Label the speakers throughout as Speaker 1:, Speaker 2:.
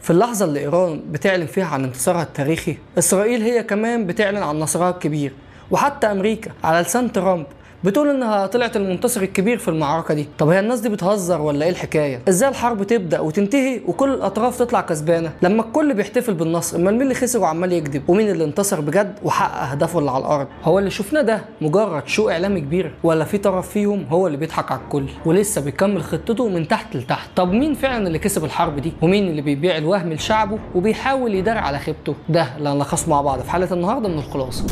Speaker 1: في اللحظة اللي إيران بتعلن فيها عن انتصارها التاريخي، إسرائيل هي كمان بتعلن عن نصرها الكبير، وحتى أمريكا على لسان ترامب بتقول انها طلعت المنتصر الكبير في المعركة دي. طب هي الناس دي بتهزر ولا ايه الحكاية؟ ازاي الحرب تبدا وتنتهي وكل الاطراف تطلع كسبانه لما الكل بيحتفل بالنصر؟ امال مين اللي خسر وعمال يكذب، ومين اللي انتصر بجد وحقق اهدافه اللي على الارض؟ هو اللي شفناه ده مجرد شو اعلامي كبير، ولا في طرف فيهم هو اللي بيضحك على الكل ولسه بيكمل خطته من تحت لتحت؟ طب مين فعلا اللي كسب الحرب دي، ومين اللي بيبيع الوهم لشعبه وبيحاول يدار على خيبته؟ ده اللي هنلخصه مع بعض في حلقة النهارده من الخلاصة.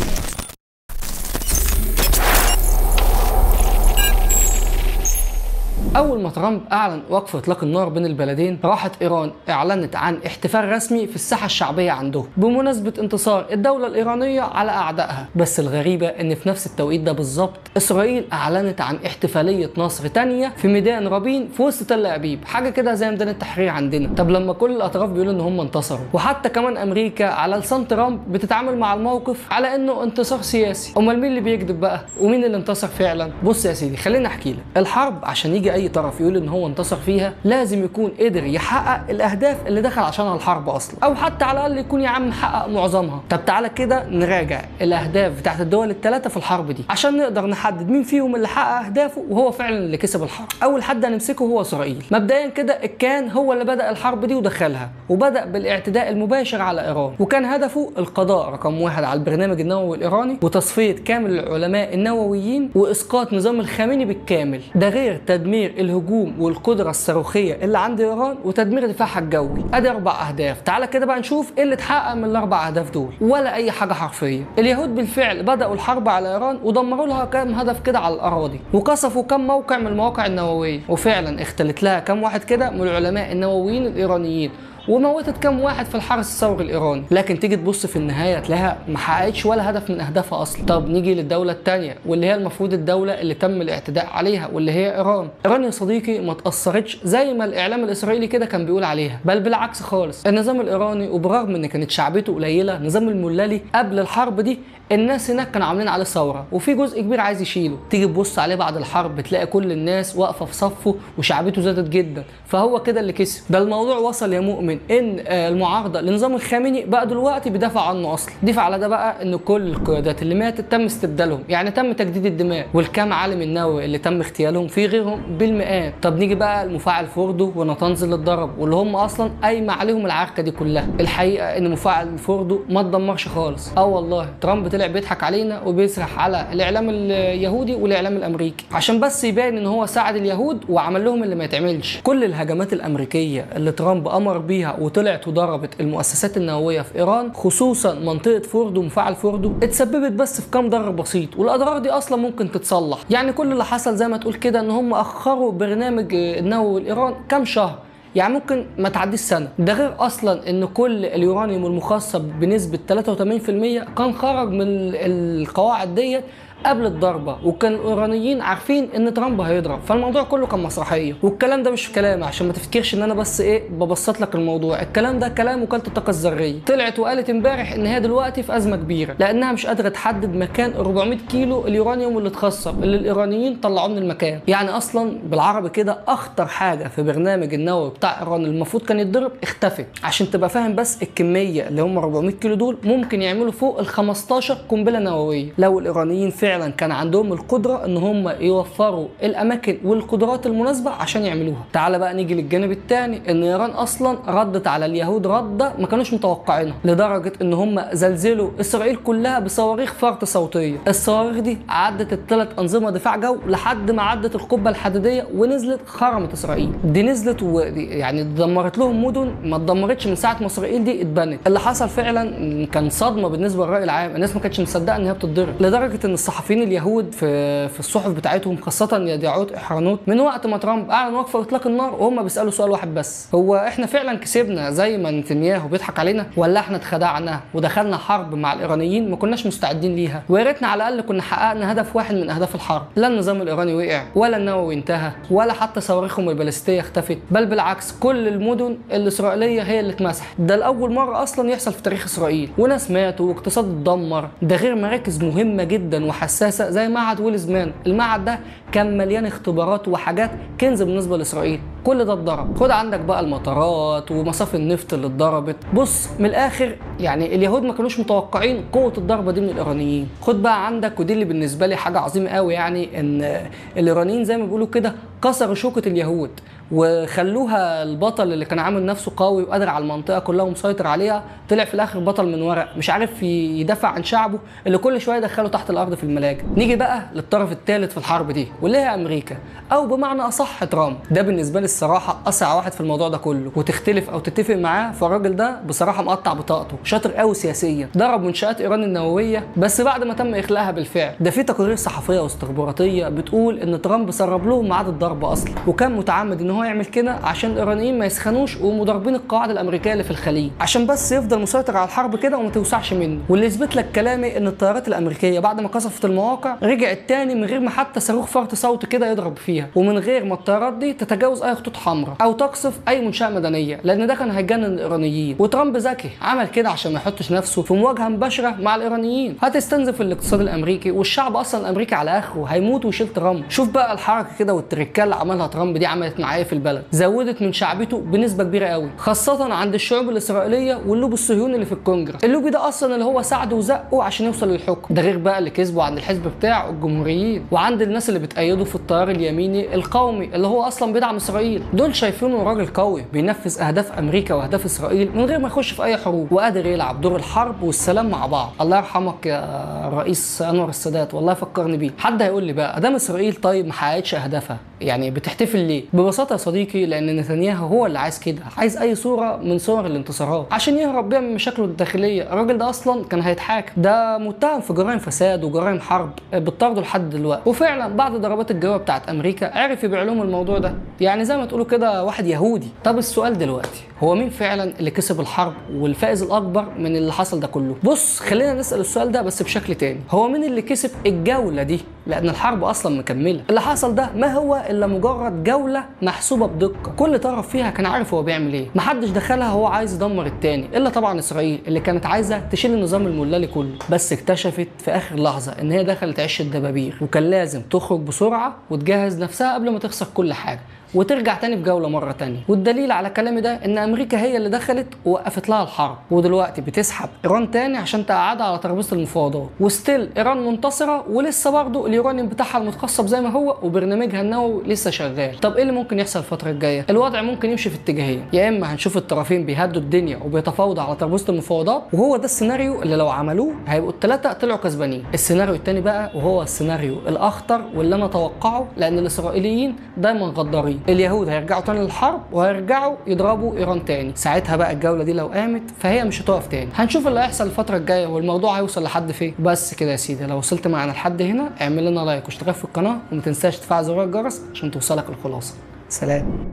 Speaker 1: أول ما ترامب أعلن وقف إطلاق النار بين البلدين، راحت إيران أعلنت عن احتفال رسمي في الساحة الشعبية عندهم بمناسبة انتصار الدولة الإيرانية على أعدائها. بس الغريبة إن في نفس التوقيت ده بالظبط إسرائيل أعلنت عن احتفالية نصر تانية في ميدان رابين في وسط تل أبيب، حاجة كده زي ميدان التحرير عندنا. طب لما كل الأطراف بيقولوا إن هم انتصروا، وحتى كمان أمريكا على لسان ترامب بتتعامل مع الموقف على إنه انتصار سياسي، أمال مين اللي بيكذب بقى ومين اللي انتصر فعلا؟ بص يا سيدي، خليني أحكي لك. الحرب عشان يجي اي طرف يقول ان هو انتصر فيها لازم يكون قدر يحقق الاهداف اللي دخل عشانها الحرب اصلا، او حتى على الاقل يكون يا عم حقق معظمها. طب تعالى كده نراجع الاهداف بتاعت الدول الثلاثة في الحرب دي عشان نقدر نحدد مين فيهم اللي حقق اهدافه وهو فعلا اللي كسب الحرب. اول حد هنمسكه هو اسرائيل. مبدئيا كده كان هو اللي بدأ الحرب دي ودخلها، وبدأ بالاعتداء المباشر على ايران، وكان هدفه القضاء رقم واحد على البرنامج النووي الايراني وتصفية كامل العلماء النوويين واسقاط نظام الخامنئي بالكامل، ده غير تدمير الهجوم والقدرة الصاروخية اللي عند ايران وتدمير دفاعها الجوي. ادي 4 اهداف. تعالى كده بقى نشوف ايه اللي اتحقق من الاربع اهداف دول. ولا اي حاجة حرفيا. اليهود بالفعل بدأوا الحرب على ايران ودمروا لها كام هدف كده على الاراضي، وقصفوا كام موقع من المواقع النووية، وفعلا اختلت لها كام واحد كده من العلماء النوويين الايرانيين، وموتت كام واحد في الحرس الثوري الايراني. لكن تيجي تبص في النهاية تلاقيها ما حققتش ولا هدف من اهدافها اصلا. طب نيجي للدولة الثانية واللي هي المفروض الدولة اللي تم الاعتداء عليها واللي هي ايران. ايران يا صديقي ما تاثرتش زي ما الاعلام الاسرائيلي كده كان بيقول عليها، بل بالعكس خالص. النظام الايراني وبرغم ان كانت شعبيته قليله، نظام الملالي قبل الحرب دي الناس هناك كانوا عاملين عليه ثورة وفي جزء كبير عايز يشيله. تيجي تبص عليه بعد الحرب تلاقي كل الناس واقفة في صفة وشعبيته زادت جدا، فهو كده اللي كسب. ده الموضوع وصل يا مؤمن ان المعارضة لنظام الخامنئي بقى دلوقتي بيدافع عنه اصلا. ضيف على ده بقى ان كل القيادات اللي ماتت تم استبدالهم، يعني تم تجديد الدماء، والكام عالم النووي اللي تم اغتيالهم في غيرهم بالمئات. طب نيجي بقى المفاعل فوردو ونطنز اللي اتضرب واللي هم اصلا قايمة عليهم العركه دي كلها. الحقيقة ان مفاعل فوردو ما اتدمرش خالص. والله ترامب طلع بيضحك علينا وبيسرح على الاعلام اليهودي والاعلام الامريكي عشان بس يبان ان هو ساعد اليهود وعمل لهم اللي ما يتعملش. كل الهجمات الامريكية اللي ترامب امر بيها وطلعت وضربت المؤسسات النووية في ايران، خصوصا منطقة فوردو ومفاعل فوردو، اتسببت بس في كام ضرر بسيط، والاضرار دي اصلا ممكن تتصلح. يعني كل اللي حصل زي ما تقول كده ان هم اخروا برنامج النووي لايران كام شهر، يعني ممكن ما تعديش سنة. ده غير اصلا ان كل اليورانيوم المخصب بنسبة 83% كان خرج من القواعد ديت قبل الضربة، وكان الايرانيين عارفين ان ترامب هيضرب، فالموضوع كله كان مسرحية. والكلام ده مش كلام عشان ما تفتكرش ان انا بس ايه ببسط لك الموضوع، الكلام ده كلام وكالة الطاقة الذرية. طلعت وقالت امبارح ان هي دلوقتي في ازمة كبيرة لانها مش قادرة تحدد مكان 400 كيلو اليورانيوم اللي اتخصب اللي الايرانيين طلعوه من المكان. يعني اصلا بالعربي كده اخطر حاجة في برنامج النووي بتاع ايران المفروض كان يتضرب اختفت. عشان تبقى فاهم بس الكمية اللي هم 400 كيلو دول ممكن يعملوا فوق ال 15 قنبلة نووية لو الايرانيين فعلا كان عندهم القدرة ان هم يوفروا الاماكن والقدرات المناسبة عشان يعملوها. تعال بقى نيجي للجانب الثاني، ان ايران اصلا ردت على اليهود رده ما كانوش متوقعينها، لدرجة ان هم زلزلوا اسرائيل كلها بصواريخ فرط صوتية. الصواريخ دي عدت الثلاث انظمة دفاع جو لحد ما عدت القبة الحديدية ونزلت خرمت اسرائيل. دي نزلت ويعني دمرت لهم مدن ما اتدمرتش من ساعة ما اسرائيل دي اتبنت. اللي حصل فعلا كان صدمة بالنسبة للراي العام، الناس ما كانتش مصدقه ان هي بتتضرب، لدرجة ان الصحفيين اليهود في الصحف بتاعتهم خاصة يديعوت احرانوت من وقت ما ترامب اعلن وقف اطلاق النار وهم بيسالوا سؤال واحد بس، هو احنا فعلا كسبنا زي ما نتنياهو بيضحك علينا، ولا احنا اتخدعنا ودخلنا حرب مع الايرانيين ما كناش مستعدين ليها، ويا ريتنا على الاقل كنا حققنا هدف واحد من اهداف الحرب. لا النظام الايراني وقع، ولا النووي انتهى، ولا حتى صواريخهم البالستيه اختفت، بل بالعكس كل المدن الاسرائيلية هي اللي اتمسحت. ده لاول مرة اصلا يحصل في تاريخ اسرائيل، وناس ماتوا واقتصاد اتدمر، ده غير مراكز مهمة جدا وحساسه زي معهد ويلزمان. المعهد ده كان مليان اختبارات وحاجات كنز بالنسبة لاسرائيل، كل ده اتضرب. خد عندك بقى المطارات ومصافي النفط اللي اتضربت. بص من الاخر يعني اليهود ما كانوش متوقعين قوة الضربة دي من الايرانيين. خد بقى عندك، ودي اللي بالنسبة لي حاجة عظيمة قوي، يعني ان الايرانيين زي ما بيقولوا كده كسروا شوكه اليهود وخلوها البطل اللي كان عامل نفسه قوي وقادر على المنطقة كلها ومسيطر عليها، طلع في الاخر بطل من ورق مش عارف يدافع عن شعبه اللي كل شوية دخله تحت الارض في الملاجئ. نيجي بقى للطرف الثالث في الحرب دي واللي هي امريكا، او بمعنى اصح ترامب. ده بالنسبة لي الصراحة اسرع واحد في الموضوع ده كله، وتختلف او تتفق معاه فالراجل ده بصراحة مقطع بطاقته، شاطر قوي سياسيا، ضرب منشات ايران النووية بس بعد ما تم اخلاءها بالفعل. ده في تقارير صحفية واستخباراتيه بتقول ان ترامب سرب لهم ميعاد الضرب اصلا، وكان متعمد ان هو يعمل كده عشان الايرانيين ما يسخنوش ويقوموا ضاربين القواعد الامريكية اللي في الخليج، عشان بس يفضل مسيطر على الحرب كده وما توسعش منه. واللي يثبت لك كلامي ان الطيارات الامريكية بعد ما قصفت المواقع رجعت تاني من غير ما حتى صاروخ فرط صوت كده يضرب فيها، ومن غير ما الطيارات دي تتجاوز اي خطوط حمراء او تقصف اي منشاه مدنية، لان ده كان هيجنن الايرانيين. وترامب ذكي عمل كده عشان ما يحطش نفسه في مواجهة مباشرة مع الايرانيين، هتستنزف الاقتصاد الامريكي والشعب اصلا الامريكي على اخره هيموت ويشيل ترامب. شوف بقى الحركة كده والتركه اللي عملها ترامب دي عملت معاه في البلد، زودت من شعبيته بنسبة كبيرة قوي، خاصة عند الشعوب الاسرائيلية واللوبي الصهيوني اللي في الكونجرس. اللوبي ده اصلا اللي هو ساعده وزقه عشان يوصل للحكم، ده غير بقى اللي كسبه عند الحزب بتاعه الجمهوريين وعند الناس اللي بتأيده في التيار اليميني القومي اللي هو اصلا بيدعم اسرائيل. دول شايفينه راجل قوي بينفذ اهداف امريكا واهداف اسرائيل من غير ما يخش في اي حروب، وقادر يلعب دور الحرب والسلام مع بعض. الله يرحمك يا رئيس انور السادات، والله فكرني بيه. حد هيقول لي بقى ادام اسرائيل طيب ما حققتش اهدافها يعني بتحتفل ليه؟ ببساطة يا صديقي لان نتنياهو هو اللي عايز كده، عايز اي صوره من صور الانتصارات عشان يهرب بيها من مشاكله الداخلية. الراجل ده اصلا كان هيتحاكم، ده متهم في جرائم فساد وجرائم حرب بتطارده لحد دلوقتي. وفعلا بعد ضربات الجوية بتاعت امريكا عرف يبيع لهم الموضوع ده، يعني زي ما تقولوا كده واحد يهودي. طب السؤال دلوقتي هو مين فعلا اللي كسب الحرب والفائز الاكبر من اللي حصل ده كله؟ بص خلينا نسال السؤال ده بس بشكل تاني، هو مين اللي كسب الجولة دي؟ لان الحرب اصلا مكملة. اللي حصل ده ما هو الا مجرد جولة محسوبة بدقة، كل طرف فيها كان عارف هو بيعمل ايه، محدش دخلها هو عايز يدمر التاني، الا طبعا اسرائيل اللي كانت عايزه تشيل النظام الملالي كله، بس اكتشفت في اخر لحظة ان هي دخلت عش الدبابير وكان لازم تخرج بسرعة وتجهز نفسها قبل ما تخسر كل حاجة وترجع تاني في جولة مرة تانية. والدليل على كلامي ده ان امريكا هي اللي دخلت ووقفت لها الحرب، ودلوقتي بتسحب ايران تاني عشان تقعدها على ترابيزة المفاوضات، و still ايران منتصره ولسه برضه اليورانيوم بتاعها المتخصب زي ما هو وبرنامجها النووي لسه شغال. طب ايه اللي ممكن يحصل الفترة الجاية؟ الوضع ممكن يمشي في اتجاهين، يا اما هنشوف الطرفين بيهدوا الدنيا وبيتفاوضوا على ترابيزة المفاوضات، وهو ده السيناريو اللي لو عملوه هيبقوا الثلاثة طلعوا كسبانين. السيناريو الثاني بقى وهو السيناريو الاخطر واللي انا اتوقعه، لان الاسرائيليين دايما غدارين، اليهود هيرجعوا تاني للحرب وهيرجعوا يضربوا ايران تاني. ساعتها بقى الجولة دي لو قامت فهي مش هتقف تاني. هنشوف اللي هيحصل الفترة الجاية والموضوع هيوصل لحد فين. بس كده يا سيدي، لو وصلت معانا لحد هنا اعمل لنا like واشتراك في القناة وما تنساش تفعل زرار الجرس عشان توصلك الخلاصة. سلام.